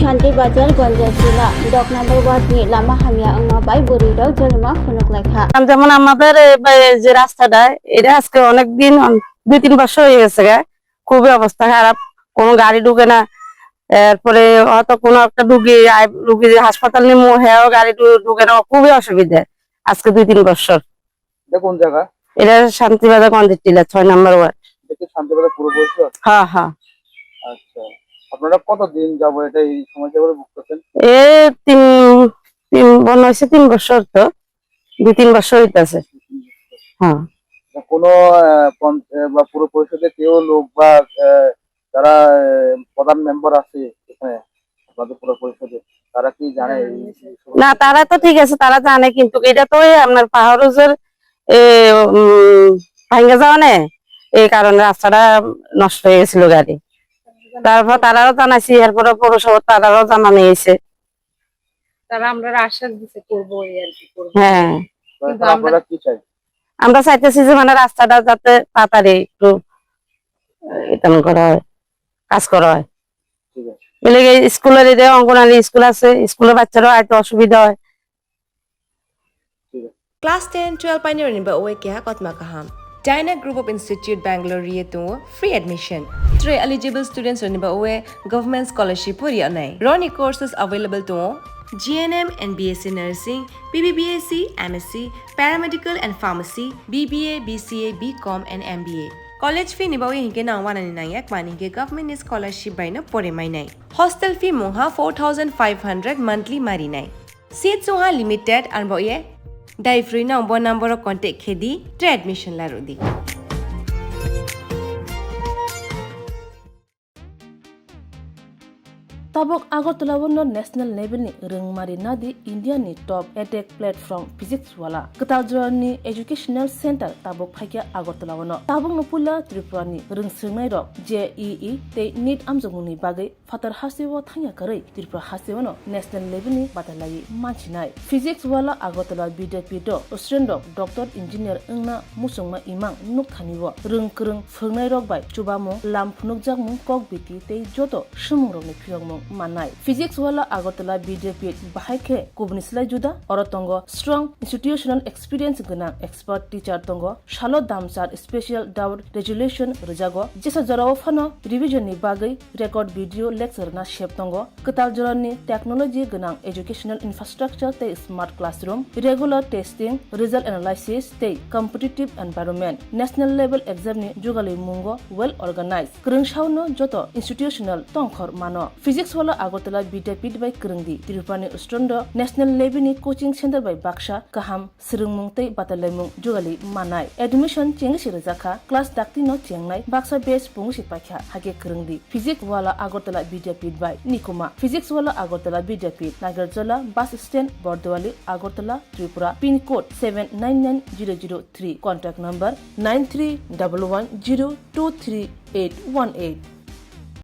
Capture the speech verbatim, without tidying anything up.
Kanti Bazar, Ganjasila, dok number ward ni lama hamya wngma bai bwrwi rok jorima phunuk laikha. কারণ যেমন আমাদের এই বা-, এই যে রাস্তাটা, এটা আজকে অনেক দিন, অন-, দুই তিন বছর হয়ে গেছে গা, খুবই অবস্থা খারাপ, কোনো গাড়ি ঢুকে না। এরপরে হয়তো কোনো একটা রুগী আই-, রুগী হাসপাতাল নিমু, হেও গাড়ি ঢু-, ঢুকে না, খুবই অসুবিধা আজকে দুই তিন বছর। এটা কোন জায়গা? এটা শান্তিবাজার গঞ্জের টিলা, ছয় নম্বর ওয়ার্ড। এটা কি শান্তিবাজার পুর পরিষদ? হ্যাঁ, হ্যাঁ। আচ্ছা, আপনারা কতদিন যাবত এটা, এই সমস্যা করে ভুগতেছেন? এ তিন, তিন, মনে হচ্ছে তিন বছর তো, দুই তিন বছর হইতাছে। হ্যাঁ। তা কোনো, আহ, পঞ্চ-, আহ, বা পুর পরিষদে কেউ লোক বা, আহ, যারা, আহ, প্রধান মেম্বার আছে এখানে আপনাদের পুর পরিষদে, তারা কি জানে এই বিষয়ে? না, তারা তো ঠিক আছে, তারা জানে, কিন্তু এটা তো ওই আপনার পাহাড় উজর, এ, উম, ভাঙ্গা যাওয়া নে, এই কারণে রাস্তাটা নষ্ট হয়ে গেছিল গাড়ি। তারপর তারারও জানাইছি, এরপরে পৌরসভা তারারও জানানো হয়েছে। তারা আমরা আশ্বাস দিছে করবো, এই আর কি করবো। হ্যাঁ। কিন্তু তাহলে আমরা আপনারা কি চাই? আমরা চাইতেছি যে মানে রাস্তাটা যাতে তাড়াতাড়ি একটু, আহ, ইতাম করা হয়, কাজ করা হয়। ঠিক আছে। মিলে গিয়ে স্কুলের এদিকে অঙ্গনারী স্কুল আছে, স্কুলের বাচ্চারাও আইতে অসুবিধা হয়। ঠিক আছে। Class ten, twelve painirokni ba oe keha kotma kaham. Dyna Group of Institute Bangalore ri tongo free admission. Three eligible students rokni ba oe government scholarship pori anai. Roni courses available tongo G N M and B S C Nursing, B B B S C, M S C, Paramedical and Pharmacy, B B A, B C A, B Com and M B A. College fee ni ba oe hinke nang wanani nangya kmani hinke government ni scholarship bai no pore mainai. Hostel fee mungha four thousand five hundred monthly marinai. Seat sungha limited, arbo ye dai free no bo number o contact khedi, tre admission larudi. Tabuk Agartala o no national level ni rwngmari nadi India ni top edtech platform Physics Wala. Kwtal jora ni educational center tabuk phaikha Agartala o no. Tabuk no puila Tripura ni rwngswngnai rok J E E tei NEET amjokmung ni bagwi phatar hasteo thangya kwrwi Tripura hasteo no national level ni batalai mansinai. Physics Wala Agartala Vidyapith o student rok doctor engineer wngna muchungma imang nukthani o rwng kwrwng phwrwngnairok bai chubamung, lam phunukjakmung, kok biti tei joto swmwng rokni phiyokmung mannai. Physics Wala Agartala Vidyapith bahai khe kubuni slai juda, oro tongo strong institutional experience gwnang expert teacher tongo, salo damsar special doubt resolution rwjago, jesa jorao phano revision ni bagwi record video lecture na sep tongo. Kwtal jorani technology gwnang educational infrastructure tei smart classroom, regular testing, result analysis tei competitive environment, national level exam ni jugalwi mungo well organized. Kwrwngsao no joto institutional tongkhor mano. Physics Wala Agartala Vidyapith bai kwrwngdi. Tripura ni student rok national level ni coaching center bai baksa kaham swrwngmung tei batalaimung jugali manai. Admission chengwi se rwjakha, class dakti no chengnai, baksa batch pungwi se paikha, hakhe kwrwngdi. Physics Wala Agartala Vidyapith bai nikuma. Physics Wala Agartala Vidyapith, Nagarjala bus stand, Bordowali, Agartala, Tripura, pin code seven nine nine zero zero three, contact number nine three double one zero two three eight one eight.